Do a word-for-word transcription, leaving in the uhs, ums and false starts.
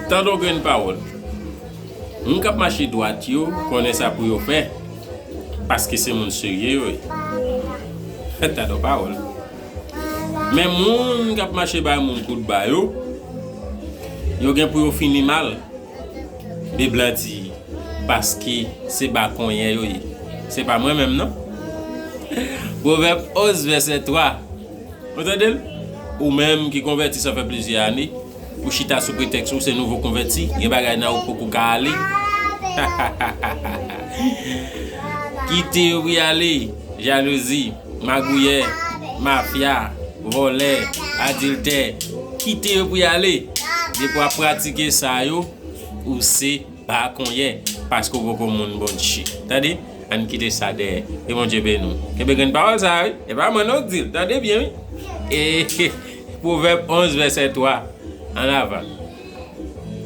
Tande yon grenn pawòl. Moun k ap mache dwat yo konnen sa pou yo fè, paske se moun serye yo ye. Tande yon pawòl. Men moun k ap mache bay moun kout ba yo, yo gen pou yo fini mal. Bib la di, paske se bakonyè yo ye. Se pa mwen menm, non. Pwovèb onz, vèsè twa. Ou tande l? Ou menm ki konvèti sa fè plizyè ane, ou chita sou pretèks ou se nouvo konvèti, gen bagay nan ou poko ka ale. Kite yo pou y ale, jalouzi, magouyè, mafya, vòlè, adiltè, kite yo pou y ale. Depi w ap pratike sa yo, ou se bakonyè, paske w poko moun Bondye. Tande? Ann kite sa dèyè. Ke Bondye beni w. Kenbe grenn pawòl sa a, wi. E pa mwen non k di l. Tande byen, wi. E Pwovèb onz, vèsè twa. Ann avan.